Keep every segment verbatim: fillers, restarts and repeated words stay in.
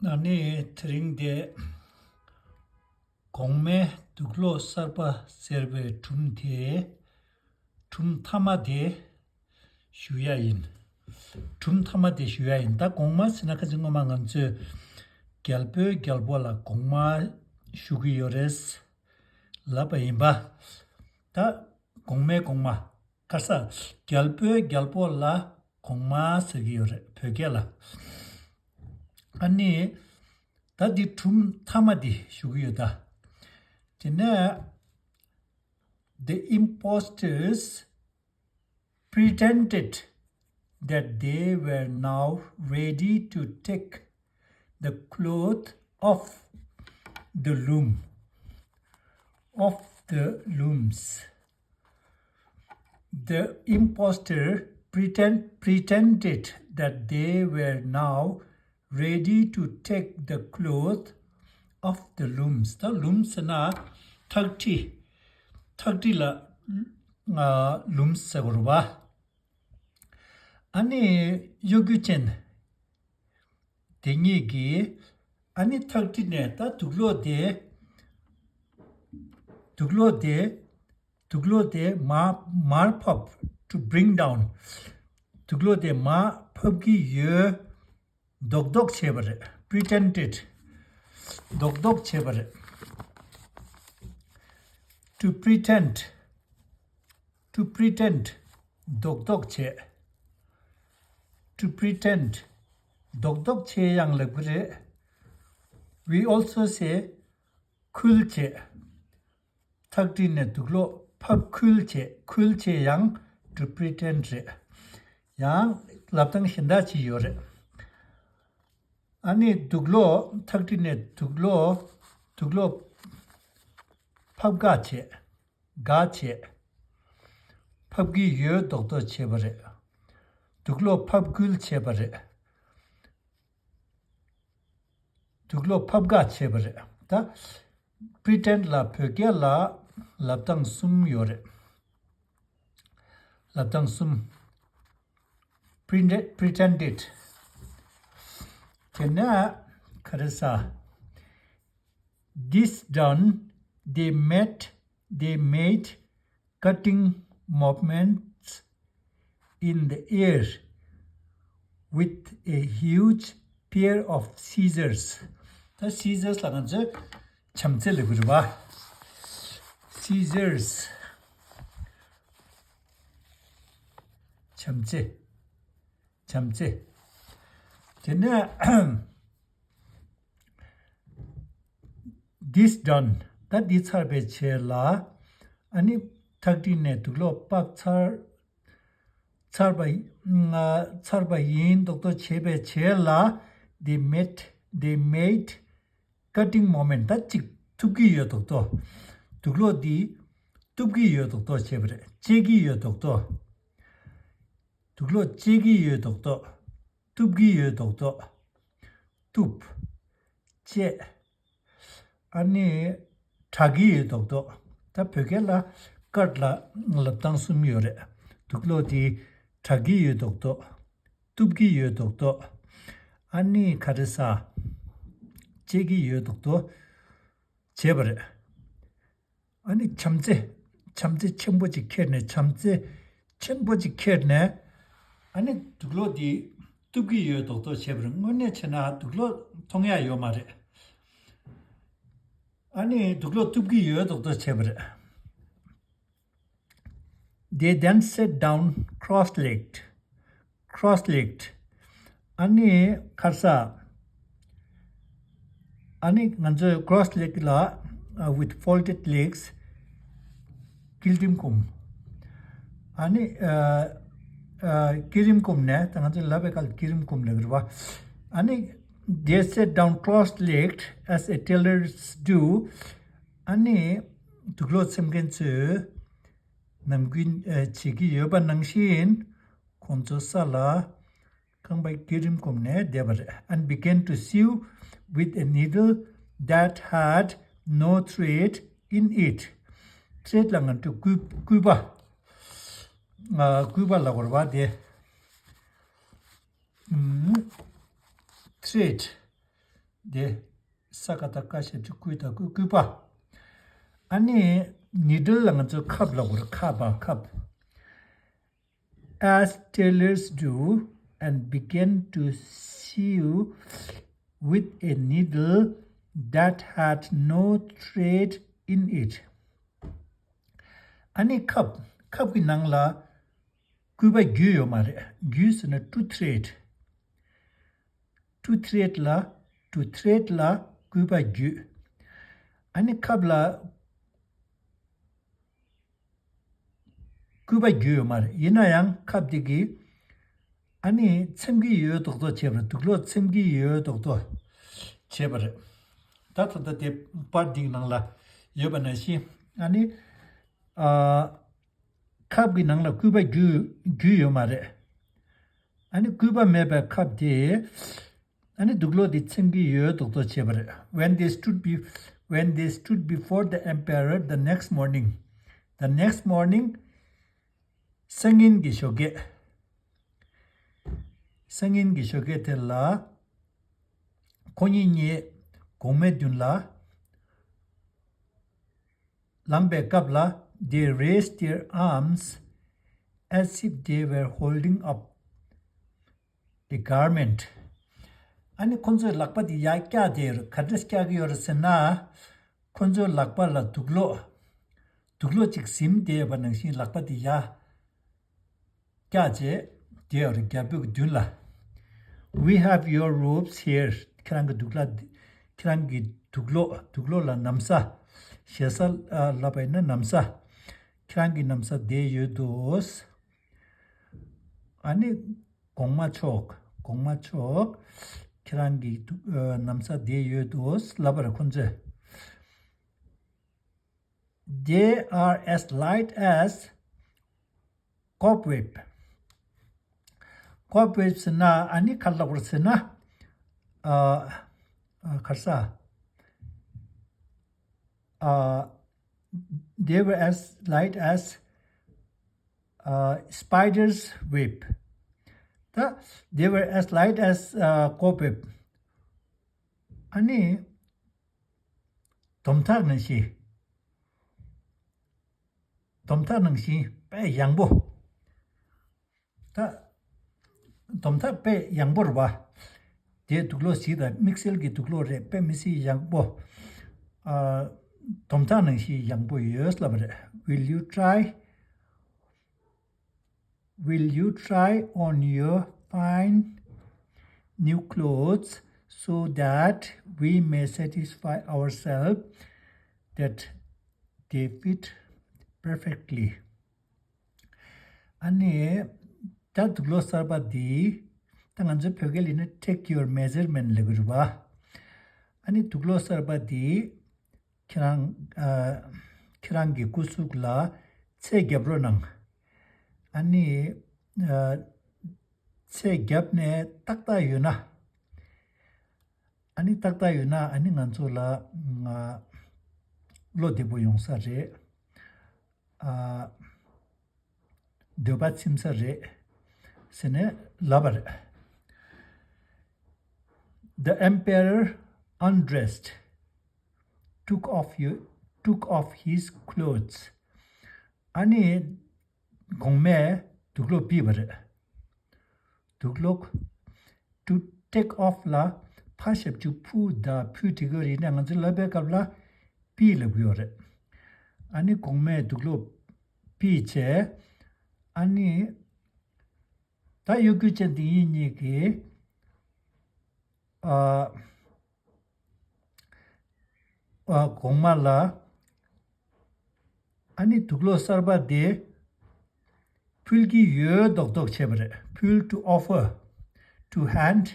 ཨ་ནི་དེ་རིང་དེ་གོང་མའི་དུག་ལོག་གསར་པ་ཟེར་བའི་སྒྲུང་དེ། སྒྲུང་མཐའ་མ་དེ་ཞུ་ཡ་ཡིན། སྒྲུང་མཐའ་མ་དེ་ཞུ་ཡ་ཡིན། ད་གོང་མ་ཟེར་ན་ཁ་ཅིག་སྔོན་མ་ང་ཚོས་རྒྱལ་པོའི་རྒྱལ་པོ་ལ་གོང་མ་ཞུ་གི་ཡོད་རེད་ལབ་པ་ཡིན་པ། ད་གོང་མའི་གོང་མ། ག་ས། རྒྱལ་པོའི་རྒྱལ་པོ་ལ་གོང་མ་ཟེར་གྱི་ཡོད་རེད་བོད་སྐད་ལ། ཨ་ནི། ད་འདི་སྒྲུང་མཐའ་མ་འདི་ཞུ་གི་ཡོད་ད། དེ་ནས། The imposters pretended that they were now ready to take the cloth off the loom, off the looms. The impostor pretend, pretended that they were now ready to take the cloth off the looms. ད་ལུམ་ཟེར་ན་ཐག་ཁྲི། ཐག་ཁྲི་ལ་ལུམ་ཟེར་བ་རེད་བ། ཨ་ནི་གཡོ་སྒྱུ་ཅན་དེ་གཉིས་ཀྱིས་ཨ་ནི་ཐག་ཁྲི་ནས་ད་དུག་ལོག་དེ། དུག་ལོག་དེ། དུག་ལོག་དེ་མར་མར་ཕབ། To bring down. དུག་ལོག་དེ་མར་ཕབ་ཀྱི་ཡོད། རྡོག་རྡོག་བྱས་པ་རེད། Pretended. རྡོག་རྡོག་བྱས་པ་རེད། To pretend. To pretend. རྡོག་རྡོག་བྱས། To pretend. རྡོག་རྡོག་བྱས་ཡང་ལབ་ཀྱི་རེད། We also say ཁུལ་བྱས། ཐག་ཁྲི་ནས་དུག་ལོག་ཕབ་ཁུལ་བྱས། ཁུལ་བྱས་ཡང་to pretend རེད། ཡང་ལབ་སྟངས་གཞན་དག་ཅིག་ཡོད་རེད། ཨ་ནི་དུག་ལོག་ཐག་ཁྲི་ནས་དུག་ལོག་དུག་ལོག་ཕབ་དགག་བྱས། དགག་བྱས། ཕབ་ཀྱི་ཡོད་མདོག་མདོག་བྱས་པ་རེད། དུག་ལོག་ཕབ་ཁུལ་བྱས་པ་རེད། དུག་ལོག་ཕབ་དགག་བྱས་པ་རེད། ད་pretend ལ་བོད་སྐད་ལ་ལབ་སྟངས་གསུམ་ཡོད་རེད། ལབ་སྟངས་གསུམ། Pretend- pretended. དེ་ནས་ག་རེ་ཟ། This done, they met, they made cutting movements in the air with a huge pair of scissors. ད་scissors ལ་ང་ཚོས་བྱམས་བརྩེ་ལབ་ཀྱི་རེད་པ། Scissors. བྱམས་བརྩེ། བྱམས་བརྩེ། དེ་ནས། This done. ད་འདི་ཚར་བའི་རྗེས་ལ། ཨ་ནི་ཐག་ཁྲི་ནས་དུག་ལོག་ཕབ་ཚར། ཚར་བ། ཚར་བ་ཡིན་མདོག་མདོག་བྱས་པའི་རྗེས་ལ། They met, they made cutting movement. ད་ཅིག་ཐུབ་ཀྱི་ཡོད་མདོག་མདོག་དུག་ལོག་འདི་གཏུབ་ཀྱི་ཡོད་མདོག་མདོག་བྱས་པ་རེད། བཅད་ཀྱི་ཡོད་མདོག་མདོག་དུག་ལོག་བཅད་ཀྱི་ཡོད་མདོག་མདོག་གཏུབ་ཀྱི་ཡོད་མདོག་མདོག་གཏུབ། བཅད། ཨ་ནི་དྲག་གི་ཡོད་མདོག་མདོག་ད་བོད་སྐད་ལ་ཀཊ་ལ་ལབ་སྟངས་གསུམ་ཡོད་རེད། དུག་ལོག་དེ་དྲག་གི་ཡོད་མདོག་མདོག་གཏུབ་ཀྱི་ཡོད་མདོག་མདོག་ཨ་ནི་ག་རེ་ཟ། བཅད་ཀྱི་ཡོད་མདོག་མདོག་བྱས་པ་རེད། ཨ་ནི་བྱམས་བརྩེ། བྱམས་བརྩེ་ཆེན་པོ་ཅིག་འཁྱེར་ནས། བྱམས་བརྩེ་ཆེན་པོ་ཅིག་འཁྱེར་ནས། ཨ་ནི་དུག་ལོག་འདི་གཏུབ་ཀྱི་ཡོད་མདོག་མདོག་བྱས་པ་རེད། དངོས་གནས་བྱས་ན་དུག་ལོག་མཐོང་ཡ་ཡོད་མ་རེད། ཨ་ནི་དུག་ལོག་གཏུབ་ཀྱི་ཡོད་མདོག་མདོག་བྱས་པ་རེད། They then sat down cross-legged. Cross-legged. ཨ་ནི་ག་རེ་ཟ། ཨ་ནི་ང་ཚོས་cross-legged ལ། ཨ། with folded legs. བསྐྱིལ་ཀྲུང་བསྐུམ། ཨ་ནི། ཨ། ཨ། བསྐྱིལ་ཀྲུང་བསྐུམ་ནས། ད་ང་ཚོས་ལབ་པའི་སྐབས་ལ་བསྐྱིལ་ཀྲུང་བསྐུམ་ལབ་ཀྱི་རེད་པ། ཨ་ནི། They sat down cross-legged as a tailors do. ཨ་ནི་དུག་ལོག་འཚེམ་མཁན་ཚོས་ནམ་རྒྱུན། ཨ། བྱེད་ཀྱི་ཡོད་པ་ནང་བཞིན། ཁོང་ཚོ་ས་ལ་རྐང་པ་བསྐྱིལ་ཀྲུང་བསྐུམ་ནས་བསྡད་པ་རེད། And began to sew with a needle that had no thread in it. Thread ལ་ང་ཚོས་སྐུད་སྐུད་པ། ཨ། སྐུད་པ་ལབ་དགོས་རེད་པ་དེ། ཨུམ། Thread. དེ། ས་ཀ་བཏགས་སྐ་ཞབས་ཀྱུ་སྐུ་བཏགས་སྐུ། སྐུད་པ། ཨ་ནི་ནི་ཌལ་ལ་ང་ཚོས་ཁབ་ལབ་དགོས་རེད། ཁབ་པ་ཁབ། As tailors do, and began to sew with a needle that had no thread in it. ཨ་ནི་ཁབ། ཁབ་ཀྱི་ནང་ལ་སྐུད་པ་རྒྱུས་ཡོད་མ་རེད། རྒྱུས་ཟེར་ན་to thread. To thread ལ། To thread ལ་སྐུད་པ་རྒྱུས། ཨ་ནི་ཁབ་ལ་སྐུད་པ་རྒྱུས་ཡོད་མ་རེད། ཡིན་ན་ཡང་ཁབ་དེ་གིས་ཨ་ནི་ཚེམ་གྱི་ཡོད་མདོག་མདོག་བྱས་པ་རེད། དུག་སློག་ཚེམ་གྱི་ཡོད་མདོག་མདོག་བྱས་པ་རེད། ད་ད་ལྟ་དེ་པར་འདིའི་ནང་ལ་ཡོད་པ་ནང་བཞིན། ཨ་ནི། ཨ། ཁབ་ཀྱི་ནང་ལ་སྐུད་པ་རྒྱུས་རྒྱུས་ཡོད་མ་རེད། ཨ་ནི་སྐུད་པ་མེད་པའི་ཁབ་དེ། ཨ་ནི་དུག་སློག་དེ་ཚིམ་གྱི་ཡོད་མདོག་མདོག་བྱས་པ་རེད། When they stood be- when they stood before the emperor the next morning, the next morning, སང་ཉིན་གྱི་ཞོགས་ཀས། སང་ཉིན་གྱི་ཞོགས་ཀས་དེ་ལ། ཁོ་གཉིས་གཉིས་གོང་མའི་མདུན་ལ་ལངས་པའི་སྐབས་ལ། They raised their arms as if they were holding up a garment. ཨ་ནི་ཁོ་ཚོས་ལག་པ་དེ་ཡར་བཀྱགས་བསྡད་ཡོད་རེད། ག་འདྲས་བཀྱགས་ཀྱི་ཡོད་རེད་ཟེར་ན། ཁོ་ཚོའི་ལག་པ་ལ་དུག་སློག་དུག་སློག་ཅིག་ཟིན་བསྡད་ཡོད་པ་ནང་བཞིན་ལག་པ་དེ་ཡར་བཀྱགས་བྱས་བསྡད་ཡོད་རེད། རྒྱལ་པོའི་མདུན་ལ། We have your robes here. ཁྱེད་རང་གི་དུག་སློག་ཁྱེད་རང་གི་དུག་སློག་དུག་སློག་ལ་ན་བཟའ། ཞེ་ས་ལབ་པ་ཡིན་ན་ན་བཟའ། ཁྱེད་རང་གི་ན་བཟའ་བསྡད་ཡོད་དོ། ཨ་ནི་གོང་མ་མཆོག་གོང་མ་མཆོག་ཁྱེད་རང་གི་དུ- ཨ། ན་བཟའ་བསྡད་ཡོད་དོ་ལབ་པ་རེད་ཁོ་ཚོས། They are as light as cobweb. Cobweb ཟེར་ན་ཨ་ནི་ག་རེ་ལབ་དགོས་རེད་ཟེར་ན། ཨ། ཨ། ག་རེ་ཟ། ཨ། They were as light as, uh, spider's web. ད། They were as light as, uh, cobweb. ཨ་ནི། དོམ་ཐག་ནང་བཞིན། དོམ་ཐག་ནང་བཞིན་དཔེ་ཡང་པོ། ད། དོམ་ཐག་དཔེ་ཡང་པོ་རེད་པ། དེ་དུག་སློག་ཟིག་དང་དམིགས་བསལ་གྱི་དུག་སློག་རེད། དཔེ་མི་སྲིད་ཡང་པོ། ཨ། དོམ་ཐག་ནང་བཞིན་ཡང་པོ་ཡོད་ལབ་པ་རེད། Will you try? Will you try on your fine new clothes so that we may satisfy ourselves that they fit perfectly? ཨ་ནི། ད་དུག་སློག་གསར་པ་འདི། ད་ང་ཚོའི་བོད་སྐད་ལ་ཡིན་ན་take your measurement ལབ་ཀྱི་རེད་པ། ཨ་ནི་དུག་སློག་གསར་པ་འདི། ཁྱེད་རང་། ཨ། ཁྱེད་རང་གི་སྐུ་གཟུགས་ལ་ཚད་རྒྱབ་རོགས་གནང་། ཨ་ནི། ཨ། ཚད་རྒྱབ་ནས་ཏག་ཏག་ཡོད་ན། ཨ་ནི་ཏག་ཏག་ཡོད་ན་ཨ་ནི་ང་ཚོ་ལ། ང་། བློ་བདེ་པོ་ཡོང་ས་རེད། ཨ། འདོད་པ་ཚིམ་ས་རེད། ཟེར་ནས་ལབ་པ་རེད། The emperor undressed, took off you, took off his clothes. ཨ་ནི། གོང་མས་དུག་སློག་ཕུད་པ་རེད། དུག་སློག to take off ལ་ཕ་ཞབས་ཀྱུ་ཕུ་དང་ཕུད་བྲིས་ཀྱི་ཡོད་རེད། ཡིན་ན་ང་ཚོ་ལབ་པའི་སྐབས་ལ་ཕུད་ལབ་ཀྱི་ཡོད་རེད། ཨ་ནི་གོང་མས་དུག་སློག་ཕུད་བྱས། ཨ་ནི། ད་གཡོ་སྒྱུ་ཅན་དེ་ཉིད་གཉིས་ཀྱིས། ཨ། ཨ། གོང་མ་ལ་ཨ་ནི་དུག་སློག་གསར་པ་དེ་ཕུལ་གྱི་ཡོད་མདོག་མདོག་བྱས་པ་རེད། ཕུལ to offer, to hand,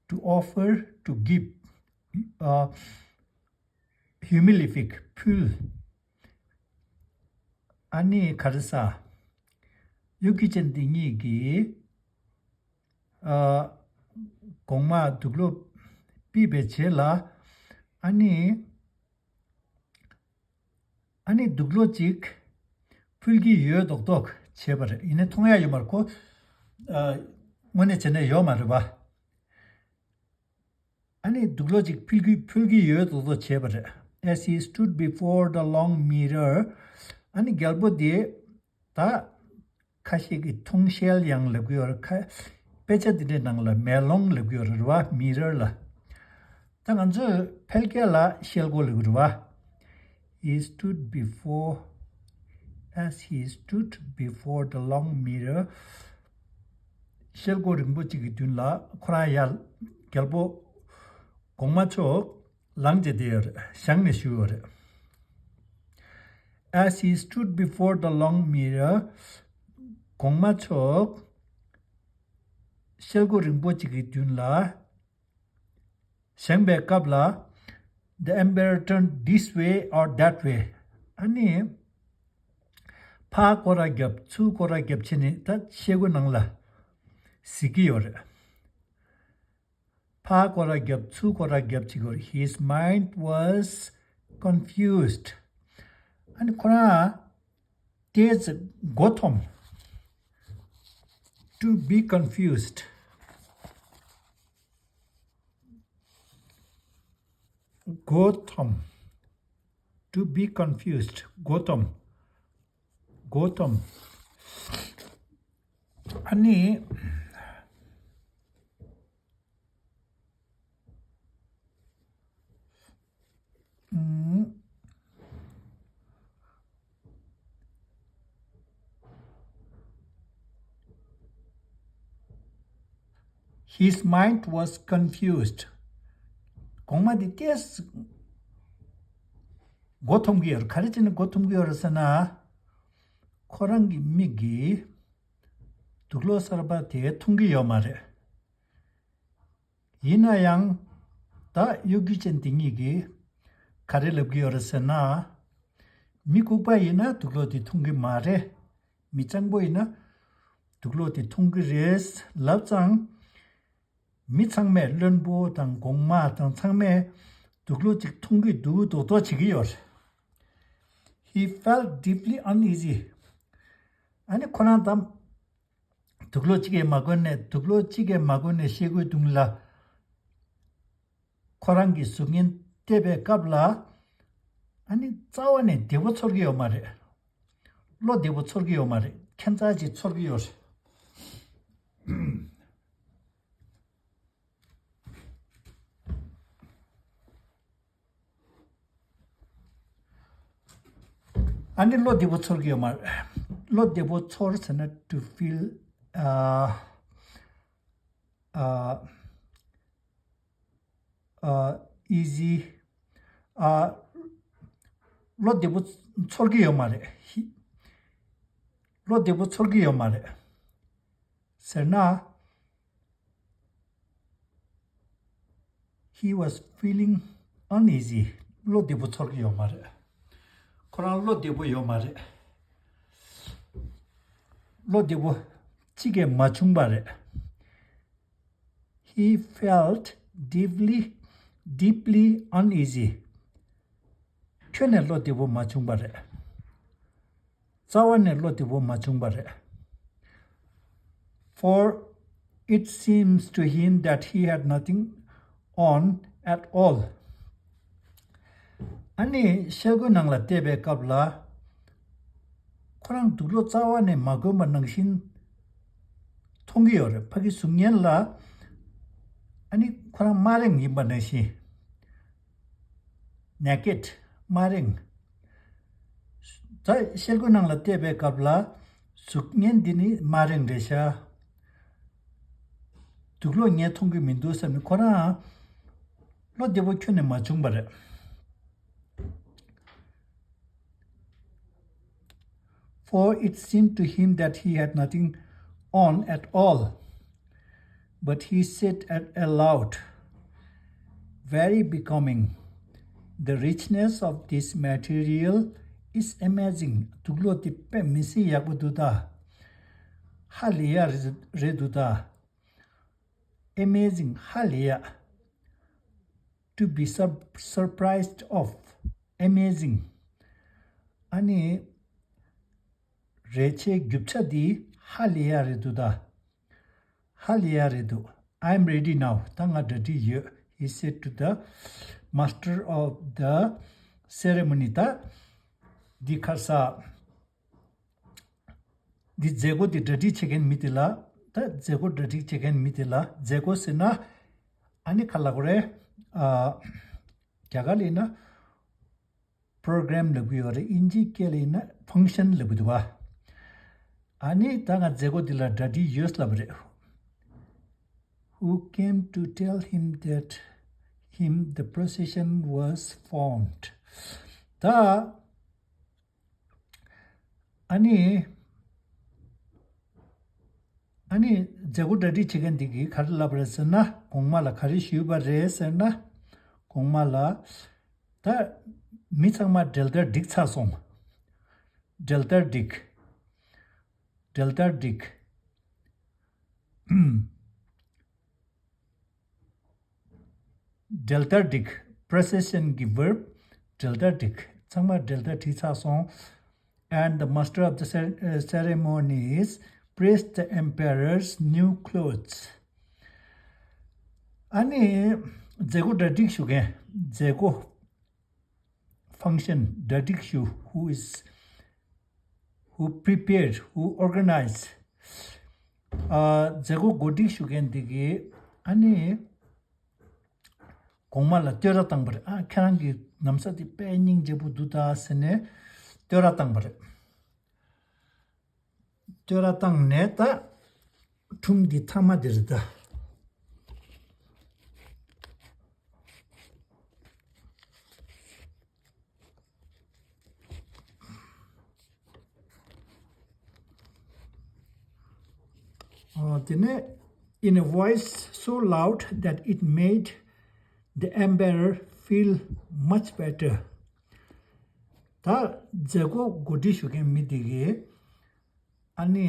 to offer, to give. ཨ། humilific ཕུལ། ཨ་ནི་ག་རེ་ཟ། གཡོ་སྒྱུ་ཅན་འདི་གཉིས་ཀྱིས། ཨ། གོང་མ་དུག་སློག་ཕུད་པའི་རྗེས་ལ། ཨ་ནི། ཨ་ནི་དུག་སློག་ཅིག་ཕུལ་གྱི་ཡོད་མདོག་མདོག་བྱས་པ་རེད། ཡིན་ནའི་མཐོང་ཡ་ཡོད་མ་རེད་ཁོ། ཨ། དངོས་གནས་བྱས་ན་ཡོད་མ་རེད་པ། ཨ་ནི་དུག་ལོག་ཅིག་ཕུལ་གི་ཕུལ་གི་ཡོད་དོ་དོ་བྱས་པ་རེད། As he stood before the long mirror, ཨ་ནི་རྒྱལ་པོ་དེ་ད་ཁ་ཤས་ཀྱིས་ཐུང་ཤེལ་ཡང་ལབ་ཀྱི་ཡོད་རེད། ཁ་དཔེ་ཆ་དེ་འདྲའི་ནང་ལ་མེ་ལོང་ལབ་ཀྱི་ཡོད་རེད་བ། མི་རར་ལ། ད་ང་ཚོས་ཕལ་སྐད་ལ་ཤེལ་སྒོ་ལབ་ཀྱི་རེད་བ། He stood before, as he stood before the long mirror, ཤེལ་སྒོ་རིང་པོ་གཅིག་གི་མདུན་ལ་ཁོ་རང་ཡར་རྒྱལ་པོ་གོང་མ་མཆོག་ལངས་བྱས་བསྡད་ཡོད་རེད། བཞེངས་ནས་བཞུགས་ཡོད་རེད། As he stood before the long mirror, གོང་མ་མཆོག་ཤེལ་སྒོ་རིང་པོ་གཅིག་གི་མདུན་ལ་བཞེངས་པའི་སྐབས་ལ། The emperor turned this way or that way. ཨ་ནི། ཕར་སྐོར་ར་བརྒྱབ་ཚུར་སྐོར་ར་བརྒྱབ་བྱས་ནས་ད་ཤེལ་སྒོ་ནང་ལ་གཟིགས་ཀྱི་ཡོད་རེད། ཕར་སྐོར་ར་བརྒྱབ་ཚུར་སྐོར་ར་བརྒྱབ་བྱེད་ཀྱི་ཡོད་རེད། His mind was confused. ཨ་ནི་ཁོ་རང་དེ་ཚོ་མགོ་འཐོམས། To be confused. མགོ་འཐོམས། To be confused. མགོ་འཐོམས། མགོ་འཐོམས། ཨ་ནི། ཨུམ། His mind was confused. གོང་མ་དེ་ཏོག་ཙམ་མགོ་འཐོམས་ཀྱི་ཡོད་རེད། ག་རེ་བྱས་ནས་མགོ་འཐོམས་ཀྱི་ཡོད་རེད་ཟེར་ན། ཁོ་རང་གི་མིག་གིས་དུག་ལོག་གསར་པ་དེ་མཐོང་གི་ཡོད་མ་རེད། ཡིན་ན་ཡང་། ད་གཡོ་སྒྱུ་ཅན་དེ་གཉིས་ཀྱིས་ག་རེ་ལབ་ཀྱི་ཡོད་རེད་ཟེར་ན། མི་ལྐུགས་པ་ཡིན་ན་དུག་ལོག་དེ་མཐོང་གི་མ་རེད། མི་སྤྱང་པོ་ཡིན་ན་དུག་ལོག་དེ་མཐོང་གི་རེད་ལབ་ཙང་། མི་ཚང་མས་བློན་པོ་དང་གོང་མ་དང་ཚང་མས་དུག་ལོག་ཅིག་མཐོང་གི་འདུག་མདོག་མདོག་བྱེད་ཀྱི་ཡོད་རེད། He felt deeply uneasy. ཨ་ནི་ཁོ་རང་ད། དུག་ལོག་གཅིག་གིས་མ་གོན་ནས་དུག་ལོག་གཅིག་གིས་མ་གོན་ནས་ཤེལ་སྒོའི་དུང་ལ་ཁོ་རང་གི་གཟུགས་བརྙན་བལྟས་པའི་སྐབས་ལ། ཨ་ནི་རྩ་བ་ནས་བདེ་པོ་ཚོར་གྱི་ཡོད་མ་རེད། བློ་བདེ་པོ་ཚོར་གྱི་ཡོད་མ་རེད། ཁྱད་མཚར་ཅིག་ཚོར་གྱི་ཡོད་རེད། ཨ་ནི་བློ་བདེ་པོ་ཚོར་གྱི་ཡོད་མ་རེད། བློ་བདེ་པོ་ཚོར་ཟེར་ན། To feel, uh, uh, uh, easy, uh, བློ་བདེ་པོ་ཚོར་གྱི་ཡོད་མ་རེད། བློ་བདེ་པོ་ཚོར་གྱི་ཡོད་མ་རེད་ཟེར་ན། He was feeling uneasy. བློ་བདེ་པོ་ཚོར་གྱི་ཡོད་མ་རེད། ཁོ་རང་བློ་བདེ་པོ་ཡོད་མ་རེད། བློ་བདེ་པོ་གཅིག་ཀྱང་མ་བྱུང་བ་རེད། He felt deeply, deeply uneasy. ཁྱོན་ནས་བློ་བདེ་པོ་མ་བྱུང་བ་རེད། རྩ་བ་ནས་བློ་བདེ་པོ་མ་བྱུང་བ་རེད། For it seems to him that he had nothing on at all. ཨ་ནི་ཤེལ་སྒོའི་ནང་ལ་བལྟས་པའི་སྐབས་ལ། ཁོ་རང་དུག་ལོག་རྩ་བ་ནས་མ་གོན་པ་ནང་བཞིན་མཐོང་གི་ཡོད་རེད། ཕ་གི་གཟུགས་བརྙན་ལ། ཨ་ནི་ཁོ་རང་དམར་རེངས་ཡིན་པ་ནང་བཞིན། Naked. དམར་རེངས། ད་ཤེལ་སྒོ་ནང་ལ་བལྟས་པའི་སྐབས་ལ། གཟུགས་བརྙན་འདི་ནི་དམར་རེངས་རེད་ཤག་དུག་ལོག་ངས་མཐོང་གི་མི་འདུག་བསམ་ནས་ཁོ་རང་བློ་བདེ་པོ་ཁྱོན་ནས་མ་བྱུང་བ་རེད། For it seemed to him that he had nothing on at all. But he said aloud, "Very becoming. The richness of this material is amazing." དུག་ལོག་འདི་དཔེ་མི་སྲིད་ཡག་པོ་འདུག་ད། ཧ་ལས་ཡག་རེད་འདུག་ད། Amazing. ཧ་ལས་ཡག to be sur- surprised of. Amazing. ཨ་ནི། རས་ཆའི་རྒྱུ་ཆ་འདི་ཧ་ལས་ཡག་རེད་འདུག་ད། ཧ་ལས་ཡག་རེད་འདུག I'm ready now. ད་ང་གྲ་སྒྲིག་ཡོད། He said to the master of the ceremony. ད་འདི་ཁར་ས་འདི་མཛད་སྒོ་འདི་གྲ་སྒྲིག་བྱེད་མཁན་མི་དེ་ལ། ད་མཛད་སྒོ་གྲ་སྒྲིག་བྱེད་མཁན་མི་དེ་ལ། མཛད་སྒོ་ཟེར་ན་ཨ་ནི་ག་ལབ་དགོས་རེད། ཨ། རྒྱ་གར་ལ་ཡིན་ན་program་ལབ་ཀྱི་ཡོད་རེད། དབྱིན་ཇིའི་སྐད་ལ་ཡིན་ན་function་ལབ་ཀྱི་འདུག་བ། ཨ་ནི་ད་ང་མཛད་སྒོ་འདི་ལ་གྲ་སྒྲིག་ཡོད་ལབ་རེད། Who came to tell him that him the procession was formed. ད་ཨ་ནི། ཨ་ནི་མཛད་སྒོ་གྲ་སྒྲིག་བྱེད་མཁན་འདི་གིས་ག་རེ་ལབ་རེད་ཟེར་ན། གོང་མ་ལ་ག་རེ་ཞུས་པ་རེད་ཟེར་ན། གོང་མ་ལ། ད་མི་ཚང་མ་འགྲེལ་བརྡར་བསྒྲིགས་ཚར་སོང་། འགྲེལ་བརྡར་བསྒྲིགས། འགྲེལ་བརྡར་བསྒྲིགས། འགྲེལ་བརྡར་བསྒྲིགས། Procession་གི་verb། འགྲེལ་བརྡར་བསྒྲིགས། ཚང་མ་འགྲེལ་བརྡར་བྲིས་ཚར་སོང་། And the master of the cer- uh, ceremonies placed the emperor's new clothes. ཨ་ནི་མཛད་སྒོ་གྲ་སྒྲིག་ཞུ་མཁན། མཛད་སྒོ། function་གྲ་སྒྲིག་ཞུ། Who is who prepared, who organized. ཨ། མཛད་སྒོ་གོ་སྒྲིག་ཞུ་མཁན་འདི་གིས་ཨ་ནི་གོང་མ་ལ་བསྟོད་ར་བཏང་པ་རེད། ཨ། ཁྱེད་རང་གི་ན་བཟའ་དེ་དཔེ་སྙིང་རྗེ་པོ་འདུག་ད་ཟེར་ནས་བསྟོད་ར་བཏང་པ་རེད། བསྟོད་ར་བཏང་ནས་ད་ཁྲུམས་འདི་མཐའ་མ་འདི་རེད་ད། ཨ། དེ་ནས། In a voice so loud that it made the emperor feel much better. ད་མཛད་སྒོ་གོ་སྒྲིག་ཞུ་མཁན་མི་དེ་གིས་ཨ་ནི་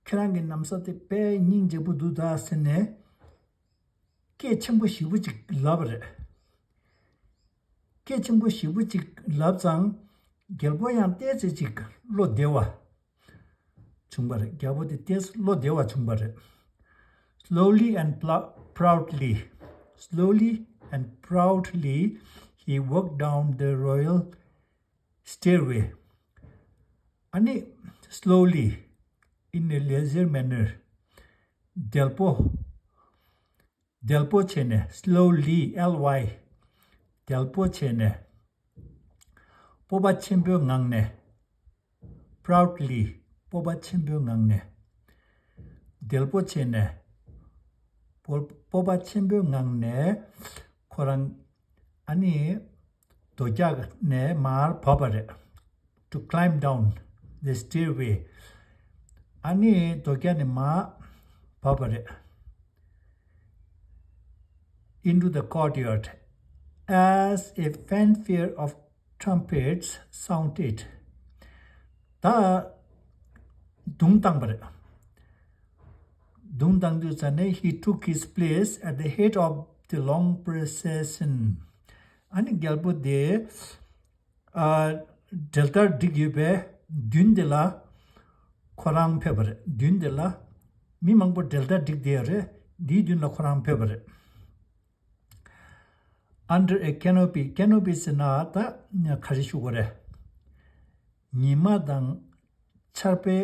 ཁྱེད་རང་གི་ན་བཟའ་དེ་དཔེ་སྙིང་རྗེ་པོ་འདུག་ད་ཟེར་ནས། སྐད་ཆེན་པོ་ཞེ་པོ་ཅིག་ལབ་པ་རེད། སྐད་ཆེན་པོ་ཞེ་པོ་ཅིག་ལབ་ཙང་། རྒྱལ་པོ་ཡང་ཏོག་ཙམ་ཅིག་བློ་བདེ་བ་བྱུང་བ་རེད། རྒྱལ་པོ་དེ་ཏོག་ཙམ་བློ་བདེ་བ་བྱུང་བ་རེད། Slowly and pl- proudly, slowly and proudly, he walked down the royal stairway. ཨ་ནི། slowly, in a leisure manner. བདེ་པོ། བདེ་པོ་བྱས་ནས། slowly, L Y. བདེ་པོ་བྱས་ནས། སྤོབས་པ་ཆེན་པོའི་ངང་ནས། proudly. སྤོབས་པ་ཆེན་པོའི་ངང་ནས། བདེ་པོ་བྱས་ནས། སྤོབས་པ་ཆེན་པོའི་ངང་ནས། ཁོ་རང་ཨ་ནི་རྡོ་རྒྱག་ནས་མར་བབས་པ་རེད། To climb down the stairway. ཨ་ནི་རྡོ་རྒྱག་ནས་མར་བབས་པ་རེད། Into the courtyard, as a fanfare of trumpets sounded. ད་དུང་བཏང་པ་རེད། དུང་བཏང་དུས་ཙ་ནས། He took his place at the head of the long procession. ཨ་ནི་རྒྱལ་པོ་དེ། ཨ། འགྲེལ་བརྡར་བསྒྲིགས་ཡོད་པའི་མདུན་དེ་ལ་ཁོ་རང་ཕེབས་པ་རེད། མདུན་དེ་ལ། མི་མང་པོ་འགྲེལ་བརྡར་བསྒྲིགས་བསྡད་ཡོད་རེད། འདིའི་མདུན་ལ་ཁོ་རང་ཕེབས་པ་རེད། Under a canopy. Canopy་ཟེར་ན་ད་ག་རེ་ཞུ་དགོས་རེད། ཉི་མ་དང་ཆར་པའི།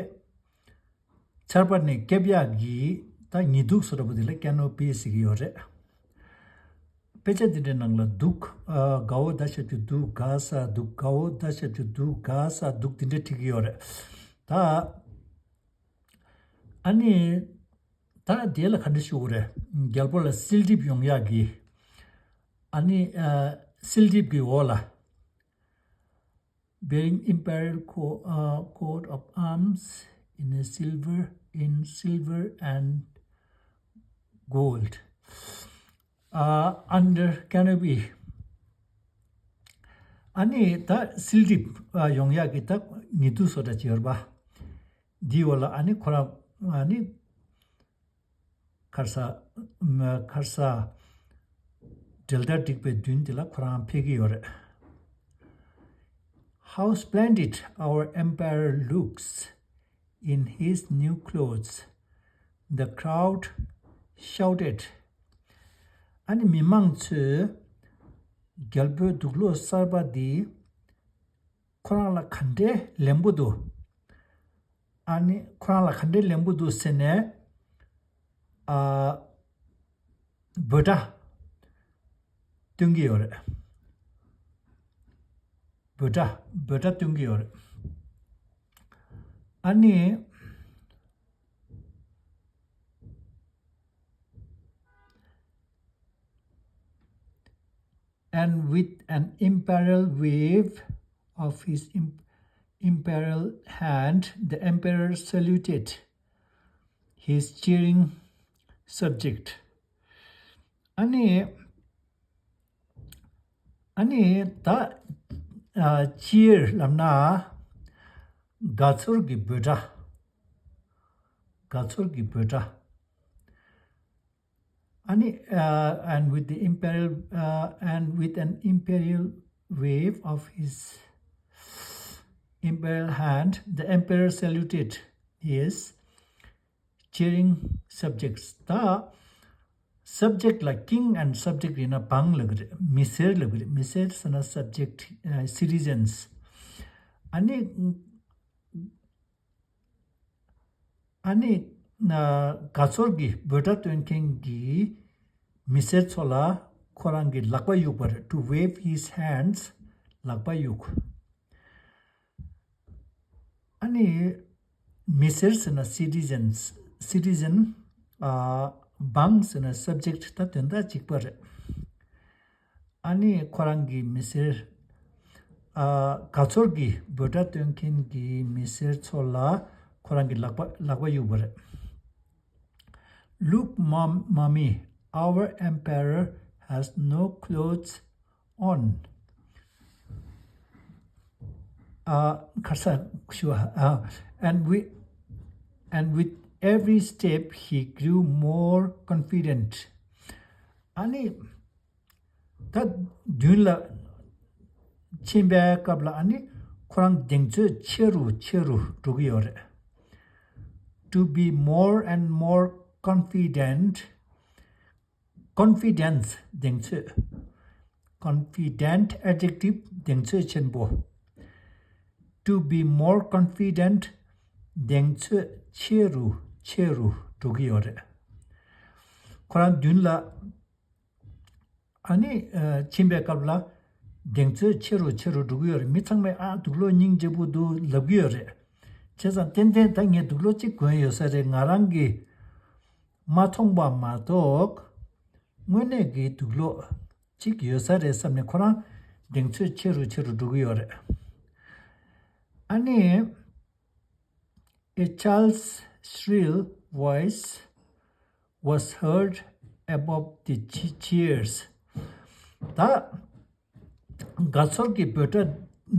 ཆར་པ་ནས་བསྐྱབ་ཡག་གི་ད་ཉི་གདུགས་བཟོ་འདྲ་པོ་དེ་ལ་canopy་ཟེར་གྱི་ཡོད་རེད། དཔེ་ཆ་འདི་འདྲའི་ནང་ལ་གདུགས། ཨ། དགའ་བོ་ད་ཞབས་ཀྱུ་གདུགས། དགའ་ས་གདུགས། དགའ་བོ་ད་ཞབས་ཀྱུ་གདུགས། དགའ་ས་གདུགས། འདི་འདྲ་བྲིས་ཀྱི་ཡོད་རེད། ད་ཨ་ནི་ད་དེ་ལ་ག་འདྲ་ཞུ་དགོས་རེད། རྒྱལ་པོ་ལ་སིལ་གྲིབ་ཡོང་ཡག་གི། ཨ་ནི། ཨ། སིལ་གྲིབ་ཀྱི་འོག་ལ། Bearing imperial co- uh, coat of arms in a silver, in silver and gold, uh, under canopy. ཨ་ནི་ད་སིལ་གྲིབ་ཡོང་ཡག་གི་ད་ཉི་གདུགས་བཟོ་འདྲ་ཅིག་ཡོད་རེད་པ། འདིའི་འོག་ལ་ཨ་ནི་ཁོ་རང་ཨ་ནི། ཁར་ས། ཁར་ས། འགྲེལ་བརྡར་བསྒྲིགས་པའི་མདུན་དེ་ལ་ཁོ་རང་ཕེབས་ཀྱི་ཡོད་རེད། How splendid our emperor looks in his new clothes, the crowd shouted. ཨ་ནི་མི་མང་ཚོས་རྒྱལ་པོའི་དུག་སློག་གསར་པ་འདི་ཁོ་རང་ལ་ག་འདྲའི་ལན་པོ་འདུག་ཨ་ནི་ཁོ་རང་ལ་ག་འདྲའི་ལན་པོ་འདུག་ཟེར་ནས། ཨ། འབོད་སྒྲ་སྟོན་གྱི་ཡོད་རེད། འབོད་སྒྲ་འབོད་སྒྲ་སྟོན་གྱི་ཡོད་རེད། ཨ་ནི། And with an imperial wave of his im- imperial hand, the emperor saluted his cheering subject. ཨ་ནི། ཨ་ནི་ད། ཨ། cheer ལབ་ན། དགའ་ཚོར་གྱི་འབོད་སྒྲ། དགའ་ཚོར་གྱི་འབོད་སྒྲ། ཨ་ནི། Uh, and with the imperial, uh, and with an imperial wave of his imperial hand, the emperor saluted his cheering subjects. ད་subject ལ་king and subject ཡིན་ན་འབངས་ལབ་ཀྱི་རེད། མི་སེར་ལབ་ཀྱི་རེད། མི་སེར་ཟེར་ན་subject, uh, citizens. ཨ་ནི། ཨ་ནི། དགའ་ཚོར་གྱི་འབོད་སྒྲ་སྟོན་མཁན་གྱི་མི་སེར་ཚོ་ལ་ཁོ་རང་གི་ལག་པ་གཡུག་པ་རེད། To wave his hands. ལག་པ་གཡུག་ཨ་ནི། མི་སེར་ཟེར་ན་citizens, citizen. ཨ། འབངས་ཟེར་ན་subject. ད་དོན་དག་གཅིག་པ་རེད། ཨ་ནི་ཁོ་རང་གི་མི་སེར། ཨ། དགའ་ཚོར་གྱི་འབོད་སྒྲ་སྟོན་མཁན་གྱི་མི་སེར་ཚོ་ལ་ཁོ་རང་གི་ལག་པ་ལག་པ་གཡུག་པ་རེད། Look, mom, mommy, our emperor has no clothes on. ཨ། ཁ་སང་ཞུ་བ། ཨ། And with, and with every step he grew more confident. ཨ་ནི། ད་མདུན་ལ་ཕྱིན་པའི་སྐབས་ལ་ཨ་ནི་ཁོ་རང་གདེང་ཚོད་ཆེ་རུ་ཆེ་རུ་འགྲོ་གི་ཡོད་རེད། To be more and more confident. Confidence. གདེང་ཚོད། Confident, adjective. གདེང་ཚོད་ཆེན་པོ། To be more confident. གདེང་ཚོད་ཆེ་རུ་ཆེ་རུ་འགྲོ་གི་ཡོད་རེད། ཁོ་རང་མདུན་ལ། ཨ་ནི། ཨ། ཕྱིན་པའི་སྐབས་ལ་གདེང་ཚོད་ཆེ་རུ་ཆེ་རུ་འགྲོ་གི་ཡོད་རེད། མི་ཚང་མས་ཨ་དུག་སློག་སྙིང་རྗེ་པོ་འདུག་ལབ་གི་ཡོད་རེད། བྱས་ཙང་ཏན་ཏན་ད་ངས་དུག་སློག་གཅིག་གོན་ཡོད་ས་རེད། ང་རང་གིས་མ་མཐོང་པ་མ་གཏོགས་དངོས་གནས་ཀྱི་དུག་སློག་གཅིག་ཡོད་ས་རེད་བསམ་ནས་ཁོ་རང་གདེང་ཚོད་ཆེ་རུ་ཆེ་རུ་འགྲོ་གི་ཡོད་རེད། ཨ་ནི། A child's shrill voice was heard above the che- cheers. ད་དགའ་ཚོར་གྱི་འབོད་སྒྲ་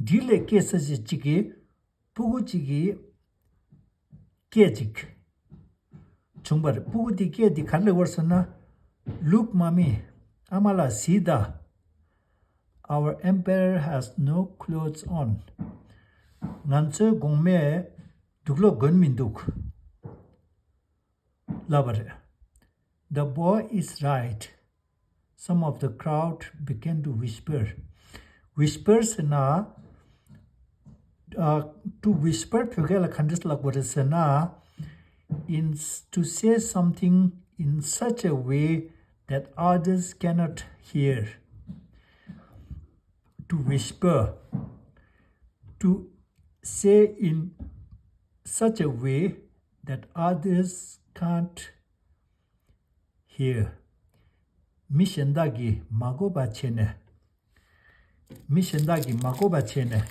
འདི་ལས་སྐད་ས་ཞིག་ཅིག་གིས་སྤུ་གུ་ཅིག་གིས་སྐད་ཅིག་བྱུང་བ་རེད། སྤུ་གུ་དེ་སྐད་དེ་ག་རེ་ལབ་པ་རེད་ཟེར་ན། Look, mommy. ཨ་མ་ལགས་གཟིགས་དང་། Our emperor has no clothes on. ང་ཚོའི་གོང་མས་དུག་སློག་གོན་མི་འདུག་ལབ་པ་རེད། The boy is right. Some of the crowd began to whisper. Whisper ཟེར་ན། ཨ། To whisper བོད་སྐད་ལ་ག་འདྲས་ལབ་དགོས་རེད་ཟེར་ན། In s- to say something in such a way that others cannot hear. To whisper. To say in such a way that others can't hear. མི་གཞན་དག་གིས་མ་གོ་བ་བྱས་ནས། མི་གཞན་དག་གིས་མ་གོ་བ་བྱས་ནས།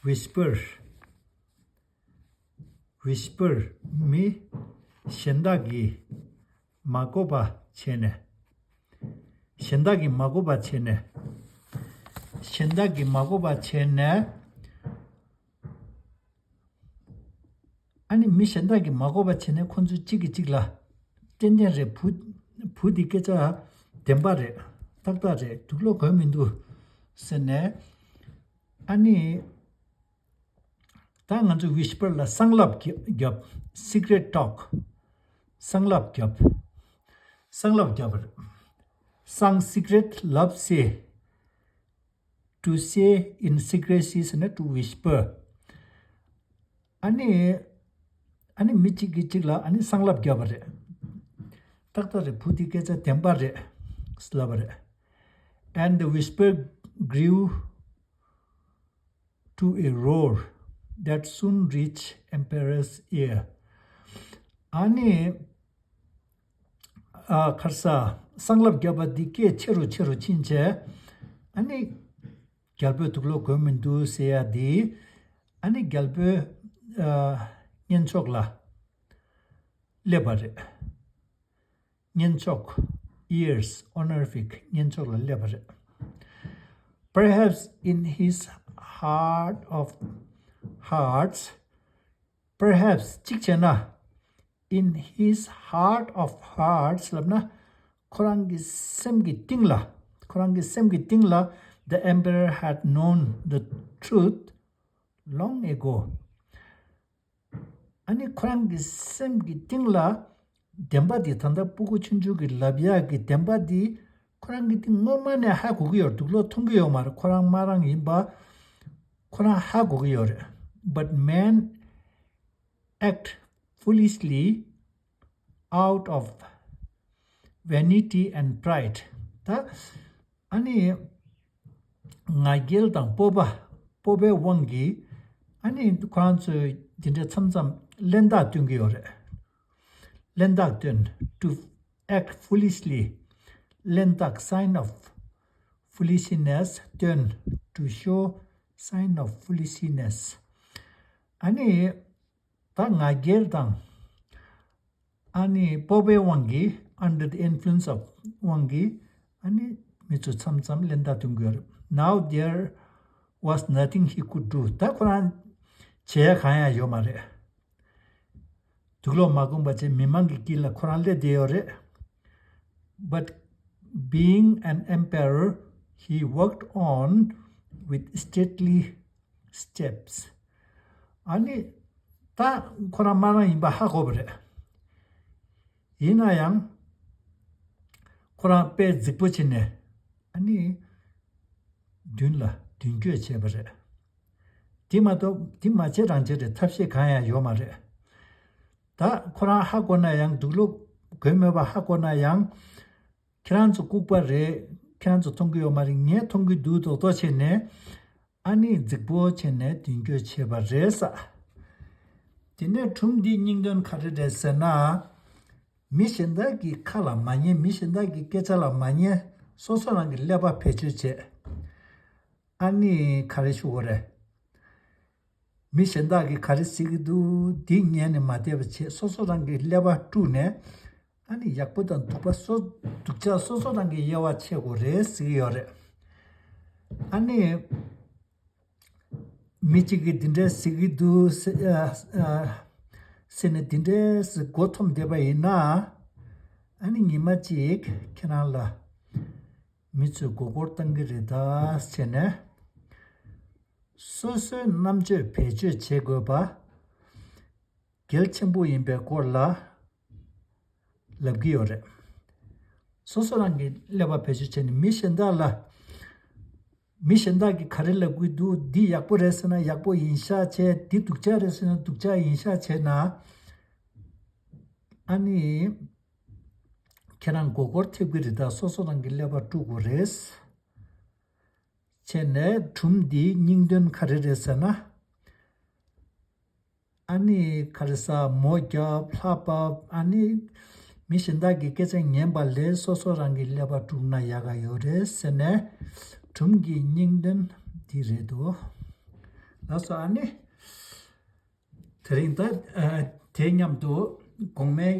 Whisper. Whisper. མི་གཞན་དག་གིས་མ་གོ་བ་བྱས་ནས། གཞན་དག་གིས་མ་གོ་བ་བྱས་ནས། གཞན་དག་གིས་མ་གོ་བ་བྱས་ནས། ཨ་ནི་མི་གཞན་དག་གིས་མ་གོ་བ་བྱས་ནས་ཁོ་ཚོ་གཅིག་གིས་གཅིག་ལ། ཏན་ཏན་རེད། བུ། བུ་འདི་སྐད་ཆ་བདེན་པ་རེད། ཏག་ཏག་རེད། དུག་སློག་གོན་མི་འདུག་ཟེར་ནས། ཨ་ནི། ད་ང་ཚོ་ཝིས་པར་ལ་སང་ལབ་རྒྱབ། སི་ཀྲེཊ་ཊོག་སང་ལབ་རྒྱབ། སང་ལབ་རྒྱབ་པ་རེད། སང་སི་ཀྲེཊ། ལབ་སེ། To say in secrecy ཟེར་ན་to whisper། ཨ་ནི། ཨ་ནི་མི་གཅིག་གིས་གཅིག་ལ་ཨ་ནི་སང་ལབ་རྒྱབ་པ་རེད། ཏག་ཏག་རེད། བུ་འདི་སྐད་ཆ་བདེན་པ་རེད་ལབ་པ་རེད། And the whisper grew to a roar that soon reached emperor's ear. ཨ་ནི། ཨ། ཁར་ས། སང་ལབ་རྒྱབ་པ་འདི་སྐད་ཆེ་རུ་ཆེ་རུ་ཕྱིན་བྱས། ཨ་ནི། རྒྱལ་པོས་དུག་ལོག་གོན་མི་འདུག་ཟེར་ཡ་འདི། ཨ་ནི་རྒྱལ་པོའི། ཨ། སྙན་ཕྱོགས་ལ་སླེབས་པ་རེད། སྙན་ཕྱོགས། ears, honorific སྙན་ཕྱོགས་ལ་སླེབས་པ་རེད། Perhaps in his heart of hearts, perhaps གཅིག་བྱས་ན། In his heart of hearts ལབ་ན། ཁོ་རང་གི་སེམས་ཀྱི་གཏིང་ལ། ཁོ་རང་གི་སེམས་ཀྱི་གཏིང་ལ། The emperor had known the truth long ago. ཨ་ནི་ཁོ་རང་གི་སེམས་ཀྱི་གཏིང་ལ་བདེན་པ་འདི། ད་ལྟ་སྤུ་གུ་ཆུང་ཆུང་གིས་ལབ་ཡག་གི་བདེན་པ་འདི་ཁོ་རང་གི་གཏིང་སྔོན་མ་ནས་ཧ་གོ་གི་ཡོད། དུག་ལོག་མཐོང་གི་ཡོད་མ་རེད། ཁོ་རང་དམར་རང་ཡིན་པ་ཁོ་རང་ཧ་གོ་གི་ཡོད་རེད། But men act foolishly out of vanity and pride. ད། ཨ་ནི། ང་རྒྱལ་དང་སྤོབས་པ། སྤོབས་པའི་དབང་གིས། ཨ་ནི་ཁོ་རང་ཚོས་འདི་འདྲ་མཚམས་མཚམས་གླེན་རྟགས་སྟོན་གྱི་ཡོད་རེད། གླེན་རྟགས་སྟོན། To act foolishly. གླེན་རྟགས། sign of foolishness སྟོན། To show sign of foolishness. ཨ་ནི། ད་ང་རྒྱལ་དང་། ཨ་ནི་སྤོབས་པའི་དབང་གིས། under the influence of དབང་གིས། ཨ་ནི་མི་ཚོ་མཚམས་མཚམས་གླེན་རྟགས་སྟོན་གྱི་ཡོད་རེད། Now there was nothing he could do. ད་ཁོ་རང་བྱེད་ཡ་གང་ཡང་ཡོད་མ་རེད། དུག་ལོག་མ་གོན་པ་བྱས། མི་མང་གི་དཀྱིལ་ལ་ཁོ་རང་སླེབས་བསྡད་ཡོད་རེད། But being an emperor, he walked on with stately steps. ཨ་ནི། ད་ཁོ་རང་དམར་རང་ཡིན་པ་ཧ་གོ་བ་རེད། ཡིན་ན་ཡང་ཁོ་རང་དཔེ་རྫིག་པོ་བྱས་ནས། ཨ་ནི། མདུན་ལ་མདུན་སྐྱོད་བྱས་པ་རེད། དེ་མ་གཏོགས་དེ་མ་བྱས་རང་བྱས་རེད། ཐབས་ཤེས་གང་ཡང་ཡོད་མ་རེད། ད་ཁོ་རང་ཧ་གོ་ན་ཡང་། དུག་ལོག་གོན་མེད་པ་ཧ་གོ་ན་ཡང་། ཁྱེད་རང་ཚོ་ལྐུགས་པ་རེད། ཁྱེད་རང་ཚོ་མཐོང་གི་ཡོད་མ་རེད། ངས་མཐོང་གི་འདུག་མདོག་མདོག་བྱས་ནས། ཨ་ནི་རྫིག་པོ་བྱས་ནས་མདུན་སྐྱོད་བྱས་པ་རེད་ས། དེ་ནས་སྒྲུང་འདིའི་སྙིང་དོན་ག་རེ་རེད་ཟེར་ན། མི་གཞན་དག་གི་ཁ་ལ་མ་ཉན། མི་གཞན་དག་གི་སྐད་ཆ་ལ་མ་ཉན། སོ་སོ་རང་གི་ཀླད་པ་བེད་སྤྱོད་བྱས། ཨ་ནི་ག་རེ་ཞུ་དགོས་རེད། མི་གཞན་དག་གིས་ག་རེ་ཟེར་གྱི་འདུག་འདི་ཉན་ནས་མ་བསྡད་པ་བྱས། སོ་སོ་རང་གི་ཀླད་པ་དཀྲུགས་ནས། ཨ་ནི་ཡག་པོ་དང་སྡུག་པ་སོ། སྡུག་ཅག་སོ་སོ་རང་གིས་དབྱེ་བ་ཕྱེ་དགོས་རེད་ཟེར་གྱི་ཡོད་རེད། ཨ་ནི་མི་གཅིག་གིས་འདི་འདྲ་ཟེར་གྱི་འདུག་ཟེ། ཨ། ཨ། ཟེར་ནས་འདི་འདྲ་ཟེར་མགོ་འཐོམས་བསྡད་པ་ཡིན་ན། ཨ་ནི་ཉི་མ་གཅིག་ཁྱེད་རང་ལ་མི་ཚོས་མགོ་སྐོར་བཏང་གི་རེད་ད་ཟེར་ནས། སོ་སོའི་རྣམ་དཔྱོད་བེད་སྤྱོད་བྱེད་དགོས་པ་གལ་ཆེན་པོ་ཡིན་པའི་སྐོར་ལ་ལབ་ཀྱི་ཡོད་རེད། སོ་སོ་རང་གི་ཀླད་པ་བེད་སྤྱོད་བྱས་ནས་མི་གཞན་དག་ལ། མི་གཞན་དག་གིས་ག་རེ་ལབ་ཀྱི་འདུག་འདི་ཡག་པོ་རེད་ཟེར་ན་ཡག་པོ་ཡིན་ཤག་བྱས། འདི་སྡུག་ཅག་རེད་ཟེར་ན་སྡུག་ཅག་ཡིན་ཤག་བྱས་ན། ཨ་ནི་ཁྱེད་རང་མགོ་སྐོར་ཐེབས་ཀྱི་རེད། ད་སོ་སོ་རང་གི་ཀླད་པ་དཀྲུག་དགོས་རེད། བྱས་ནས་སྒྲུང་འདིའི་སྙིང་དོན་ག་རེ་རེད་ཟེར་ན། ཨ་ནི་ག་རེ་ཟ། མོ་རྒྱབ། ལྷ་བབས། ཨ་ནི་མི་གཞན་དག་གི་སྐད་ཆ་ཉན་པ་ལས་སོ་སོ་རང་གི་ཀླད་པ་དཀྲུགས་ན་ཡག་ག་ཡོད་རེད་ཟེར་ནས་སྒྲུང་གི་སྙིང་དོན་འདི་རེད་འདུག་ལགས་སོ། ཨ་ནི་དེ་རིང་ད། ཨ། དེ་མཉམ་དུ་གོང་མའི་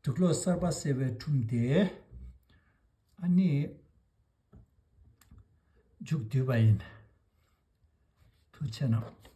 དུག་ལོག་གསར་པ་ཟེར་བའི་སྒྲུང་དེ་ཨ་ནི་མཇུག་བསྡུས་པ་ཡིན། ཐུགས་རྗེ་གནང་།